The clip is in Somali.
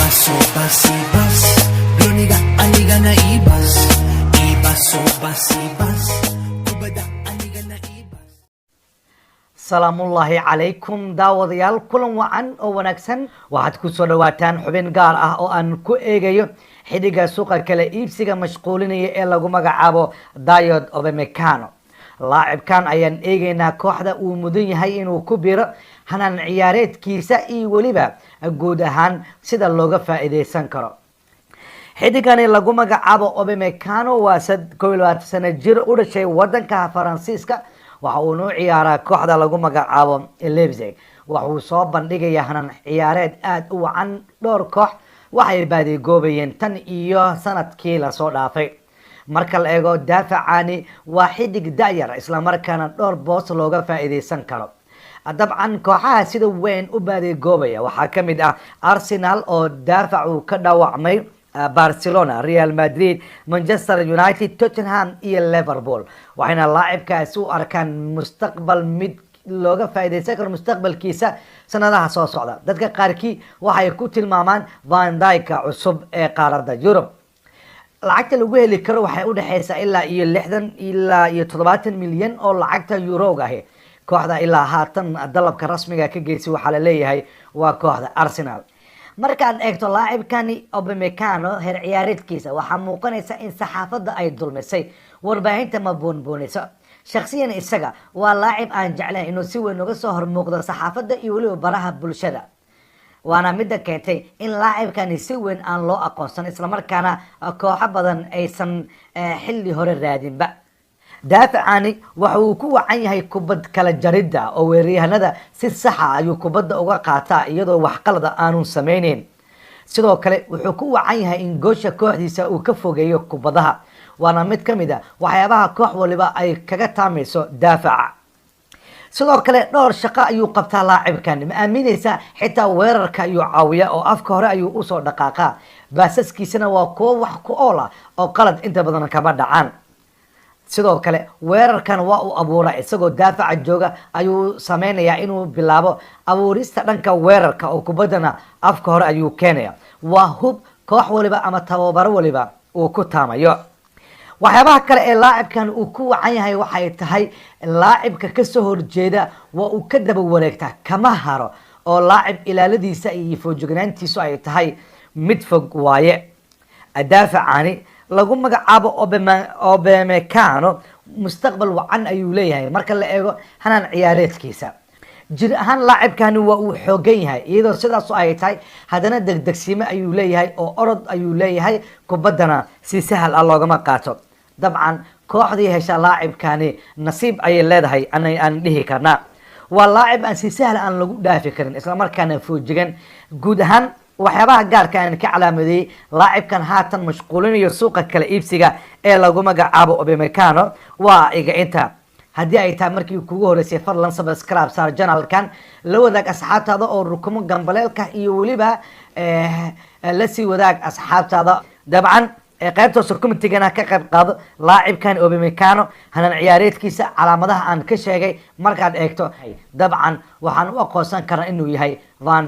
Ibas, sobas, ibas. Gloniga, aniga na ibas. Ibas, sobas, ibas. Kubada, aniga na ibas. Salaamullaahi calaykum daawadayaal, kulan wacan oo wanaagsan. Waxaad ku soo dhawaataan xubin gaar ah oo aan ku eegayo xidhiga suuqa kala iibsiga mashquulinaya ee lagu magacaabo Dayot Upamecano. Laacibkan ayaan eegeynaa, kooxda uu mudan yahay inuu ku biro, hanaan ciyaareedkiisa iyo weliba guud ahaan sida looga faa-iideysan karo. Xidigani lagu magacaabo Upamecano waa 21 sano jir u dhashay wadanka Faransiiska. Waxa uu noo ciyaaraa kooxda lagu magacaabo Leipzig. Waxuu soo bandhigayaa hanan ciyaareed aada u wacan. Dhowr koox waxay baadigoobayeen tan iyo sanadkii lasoo dhaafay. Marka la eego daafacani, waa xidig da-yar, islamarkaana dhowr boos looga faa-iideysan karo. Dabcan kooxaha sida weyn u baadigoobaya waxaa kamid ah Arsenal oo daafacu ka dhaawacmay, Barcelona, Real Madrid, Manchester United, Tottenham iyo Liverpool. Waxayna laacibkaasi u arkaan mustaqbal, mid looga faaideysan karo mustaqbalkiisa sanadaha soo socda. Dadka qaarkii waxay ku tilmaamaan Van Dijk-ka cusub ee qaaradda Yurub. Lacagta lagu heli karo waxay udhexeysaa ilaa iyo 60 ilaa iyo 70 milyan oo lacagta eurog ahi. Kooxda ilaa haatan dalabka rasmiga ka geysay waxaa laleeyahay waa kooxda Arsenal. Markaad eegto laacibkani Upamecano heer ciyaareedkiisa, waxaa muuqanaysa in saxaafadda ay dulmisay. Warbaahinta ma buunbuuniso. Shaksiyan isaga waa laacib aan jeclayn inuu si weyn uga soo hormuuqdo saxaafadda iyo weliba baraha bulshada, waana midda keentay in laacibkani si weyn aan loo aqoonsan, islamarkaana kooxo badan aysan xilli hore raadinba. Daafacani waxa uu ku wacan yahay kubad kala jaridda, oo weeraryahanada si saxa ayuu kubadda uga qaataa iyadoo wax qalada aanu sameyneyn. Sidoo kale wuxuu ku wacan yahay in goosha kooxdiisa uu ka fogeeyo kubadaha, waana mid ka mid a waxyaabaha koox waliba ay kaga taamayso daafaca. Sidoo kale dhowr shaqo ayuu qabtaa laacibkan. Ma aamineysa? Xitaa weerarka ayuu caawiya oo afka hore ayuu usoo dhaqaaqaa. Baasaskiisana waa kuwo wax ku ool ah oo qalad inta badan kama dhacaan. Sidoo kale weerarkan waa uu abuuraa. Isagoo daafaca jooga ayuu sameynayaa inuu bilaabo abuurista dhanka weerarka, oo kubaddana afka hore ayuu keenaya. Waa hub koox waliba ama tababaro waliba uu ku taamayo. Waxyaabaha kale ee laacibkan uu ku wacan yahay waxay tahay laacibka kasoo horjeeda waa uu ka daba wareegtaa, kama haro, oo laacib ilaaladiisa iyo foojignaantiisu ay tahay mid fog waaye. Daafacani lagu magacaabo Upamecano mustaqbal wacan ayuu leeyahay marka la eego hanaan ciyaareedkiisa. Jir ahaan laacibkani waa uu xoogan yahay. Iyadoo sidaas ay tahay, haddana degdegsiimo ayuu leeyahay oo orod ayuu leeyahay, kubaddana si sahal ah loogama qaato. Dabcan kooxdii hesha laacibkani nasiib ayay leedahay aan dhihi karnaa. Waa laacib aan si sahal aan lagu dhaafi karin, islamarkaana foojigan. Guud ahaan waxyaabaha gaarka aan ka calaamadeeyey laacibkan haatan mashquulinayo suuqa kala iibsiga ee lagu magacaabo Upamecano waa iga inta. Haddii ay tahay markii kugu horeysay, fadlan subscribe saar channelkan, la wadaag asxaabtaada oo rukumo gambaleelka iyo weliba la sii wadaag asxaabtaada. Dabcan qaybta hoose commentigana ka qayb qaado. Laacibkan Upamecano hanan ciyaareedkiisa, calaamadaha aan ka sheegay markaad eegto, dabcan waxaan u aqoonsan karnaa inuu yahay Van